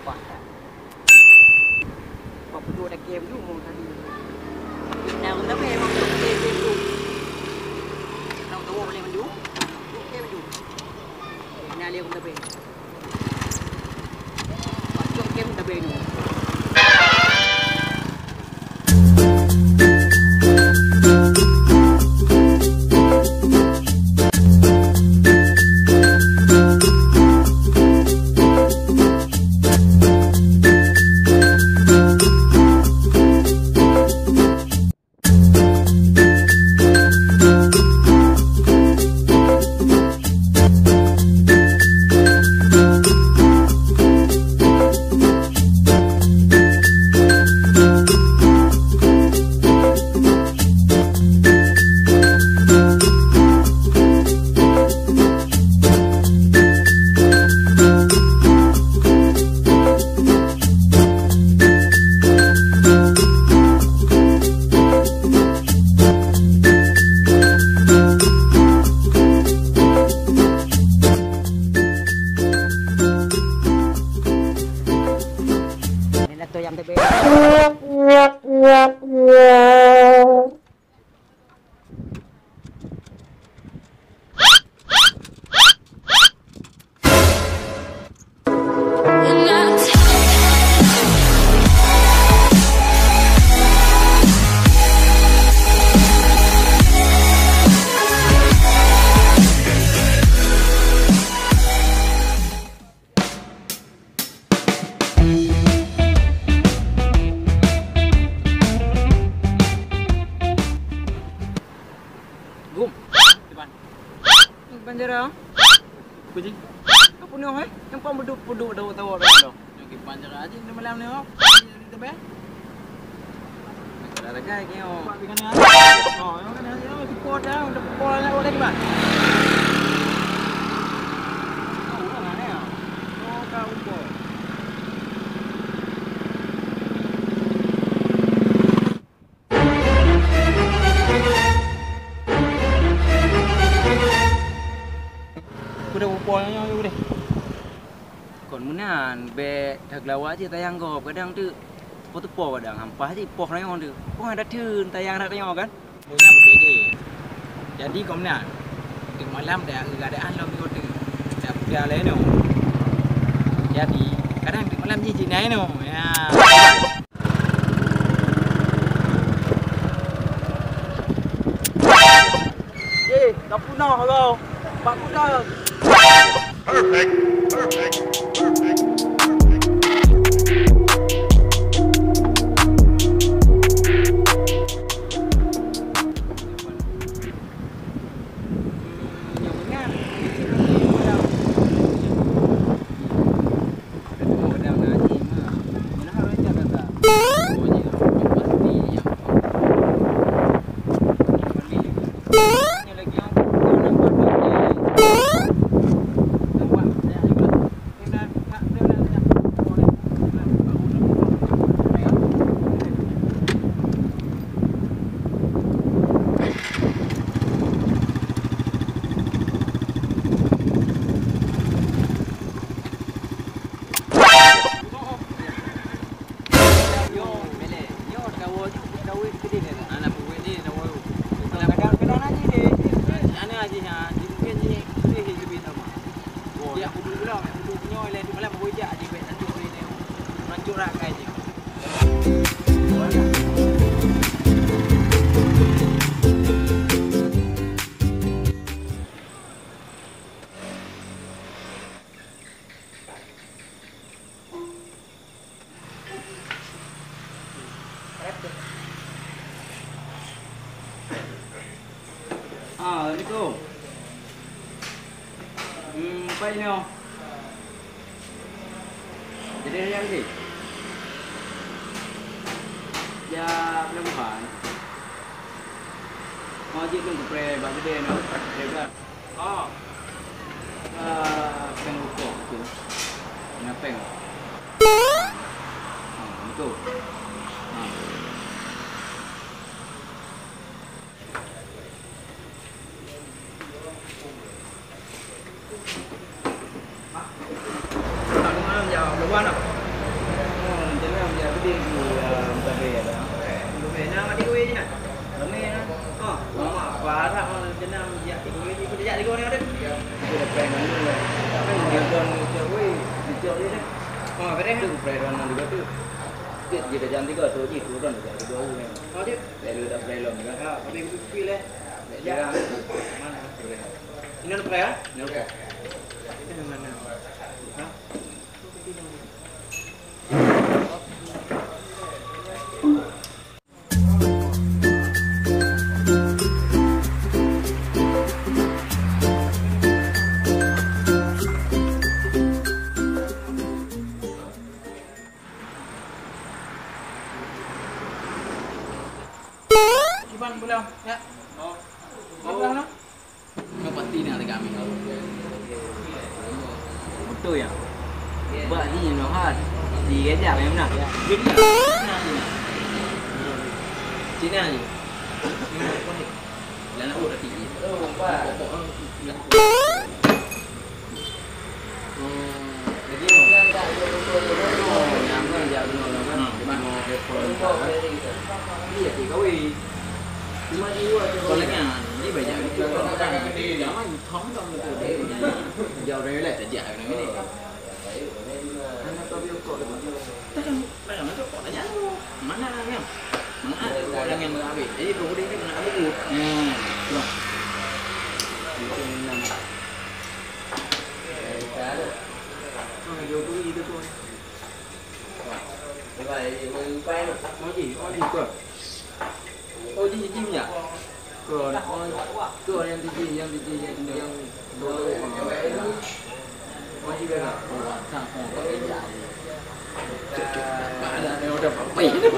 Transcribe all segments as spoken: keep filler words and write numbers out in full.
Wah, tak. Wah, peuduek dah kem ju mau tadi. Nah, dah kem, mau peuduek kem ju. Nah, tu boleh maju. Peuduek kem ju. Nah, dia pun dah kem. Wah, peuduek kem dah kem ju. Ini lah tu yang tebe. Gum. Depan. Panjara. Apa ji? Apa ni, eh? Nampak beduk-beduk tawa-tawa dalam. Okey, panjara aja ni malam ni, oh. Di tebeh. Ada lagi, oh. Pak, dengan ni, oh, yang mana, yang mana support dah, untuk support dah, boleh, Pak? Oh, mana ni, oh? Oh, kau umpur. Udah bupol nyoe udah. Kon meunan, bèk that geulawa cit tayang gob, kadang teuk teupô-teupô kadang, hampah cit poh rayon teuk. Poh that theun tayang that nyoe kan. Buya beutôi jih. Jadi kon meunan, teuk malam dak keadaan lom nyoe teuk. Dak buda laén nyoe. Jadi, kadang teuk malam jih jih nai nyoe. Ya. Eh, ka punah kau. Bak kuda. Perfect. Perfect. Perfect. Ah, assalamualaikum. Hmm, apa ini, oh? Jadi hari ni? Ya, pelabuhan. Oh, jih tu kupreh bak gede no. Kupreh bak. Oh. Ah, peng rukok tu. Kena peng. Ah, betul. Ah. Tu pray ron nan juga tu. Kita, kita jangan tiga tu je, turun juga tiga orang. Oh, dia. Lalu tak pray ron kan? Ha, tapi itu skill, eh. Ya. Mana? Ini nak pray, ah? Ini pray. Ini mana? Ha? Kiban boleh, ya. Oh. Apa, no? Nyoe pasti na teuka mi. Beutôi ya. Bak ni nyoe hat. Di gajah yang mana? Jadi. Cina ni. Lah nak buat tinggi. Mana nyan? Mangat ureueng nyang meuabéh. Jadi, ureueng nyang meuabéh. Hmm. Nah. Itu enam. Nah, jauh tu, itu tu. Wah. Cuba, ini, ini, ini. Oh, ji, oh, ji, tu. Oh, ji, ji, ya. Kon, oh, kon nyang tiji, nyang tiji, nyang, nyang dua, oh, masih gagal. Oh, tak, oh, tak gagal. Cek, cek, tak ada, dia udah papai. Udah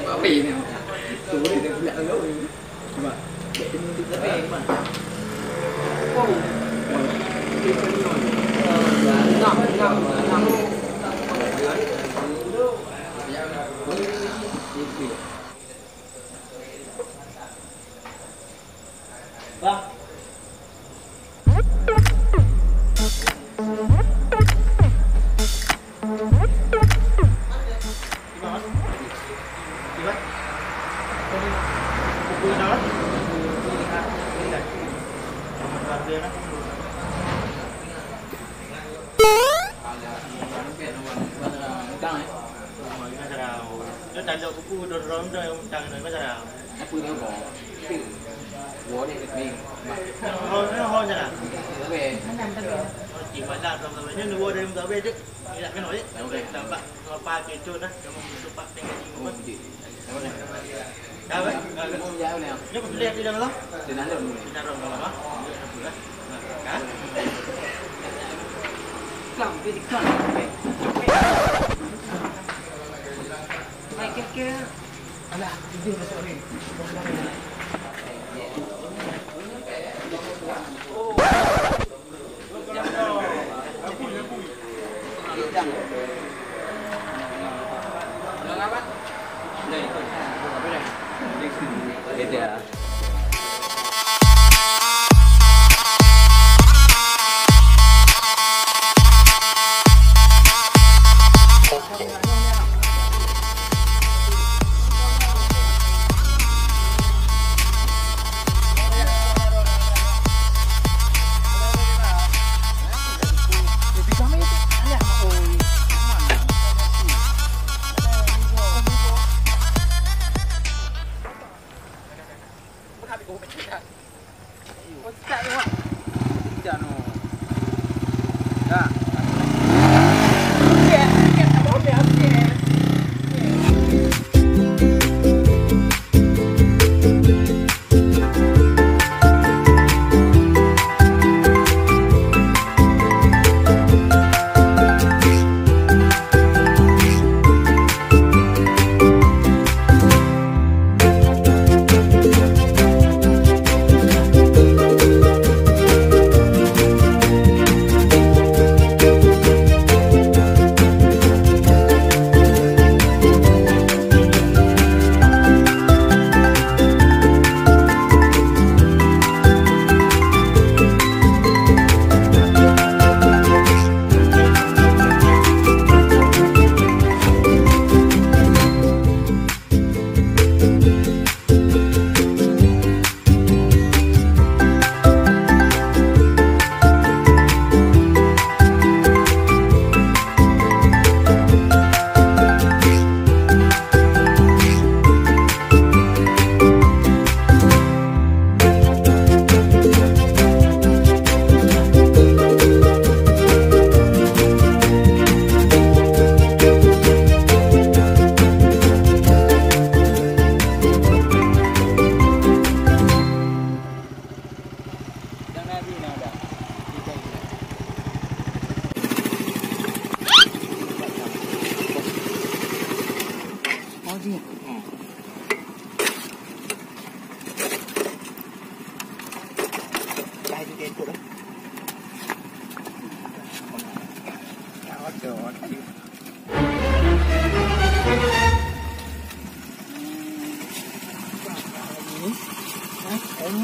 papai ni. Tu dia dah pula kau ni. Cuba. Cek, dia tu tak ada. Oh. Enam, enam, enam. Bang. Ho, ho, ho, ho.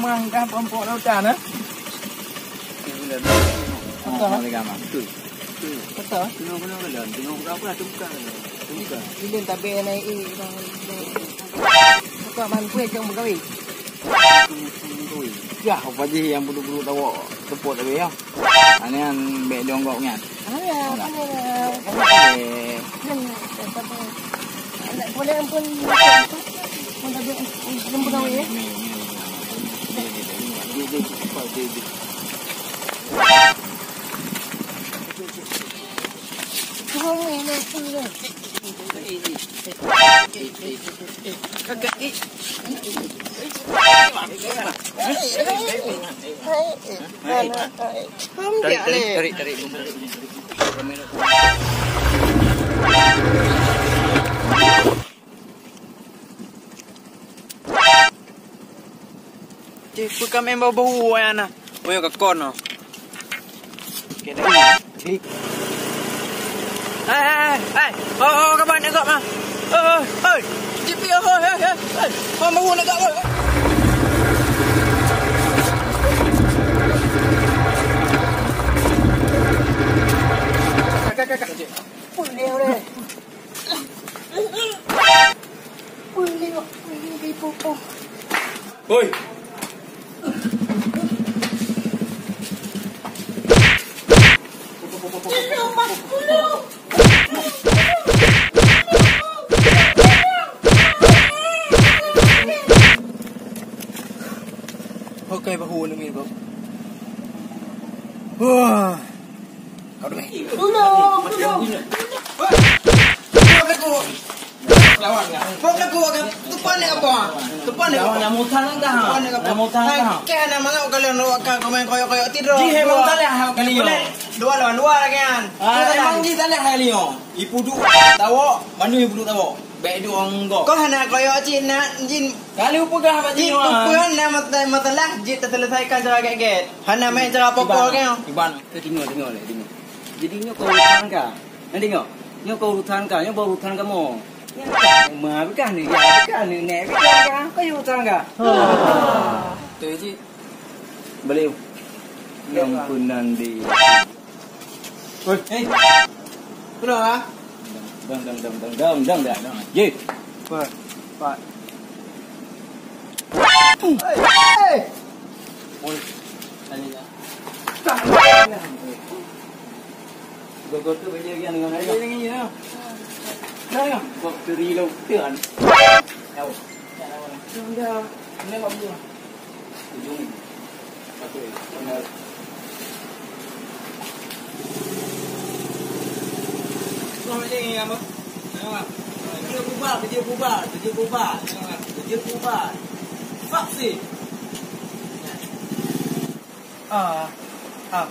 Mah dah pom-pom lautan, eh? Betul. Betul. Betul. Tengok, tengok, tengok. Tengok berapa lah, terbuka. Terbuka. Ilin tabe naik, eh, bang. Buka man kueh cang begawi. Ya, apa je yang bulu-bulu tawa tepuk tabe ya. Anian bek jonggok nyan. Alah, alah. Eh. Anak boleh ampun. Ampun tabe, ampun begawi ya. Tarik, tarik, tarik, tarik. Cih, peue ka main bau-bau ayah na? Boya ka kon noh. Oke, dah. Klik. Hai, hai, hai, hai. Oh, oh, kaban, eh, kok, ah. Oh, oh, oh. G P, oh, oh, oh, oh, oh. Oh, mau nak, oh. Kak, kak, kak, kak. Boleh, boleh. Boleh, boleh, boleh, boleh. Hoi. Oke, bahu ni, bro. Wah. Kau demi. Tolong, tolong. Kau pelaku. Kau pelaku, kan? Tupan ni apa? Tupan ni apa? Nama utang kan? Tupan ni apa? Nama utang kan? Hai, keh, nama ngau kalian, awak ka komen koyok-koyok tidur. Ji, hai, dua. Nama utang lah, kali ni. Boleh? Dua lawan dua lagi, kan? Ah, emang ji salah kali ni. Ipudu tawok, manu ipudu tawok. Baik dua orang kau. Kau hana koyok cit nak jin. Kali upeugah bak jin. Upeugah nak masalah, jin terselesaikan cara gét-gét. Hana main cara pokok kan? Iban. Tengok, tengok, tengok. Jadi nyoe kau utang ka. Nanti tengok. Nyoe kau utang ka, nyoe baru utang kamu. Ma bukan ni, ya bukan ni, nek bukan ka. Kau utang ka. Tu je. Balik. Yang pun nanti. Oi, eh. Kenapa? Dang, dang, dang, dang, dang, dang, dang, dang. Ye. Empat. Empat. Hei, hei. Oi, tadi dah. Gogo tu kerja lagi dengan saya. Lagi ya. Dah ya. Kok teri lo tian. Tahu. Dah. Ini apa buah? Ujung. Okey. Assalamualaikum, ya, Abang. Kerja bubar, kerja bubar, kerja bubar. Kerja bubar. Vaksin. Ah, ah.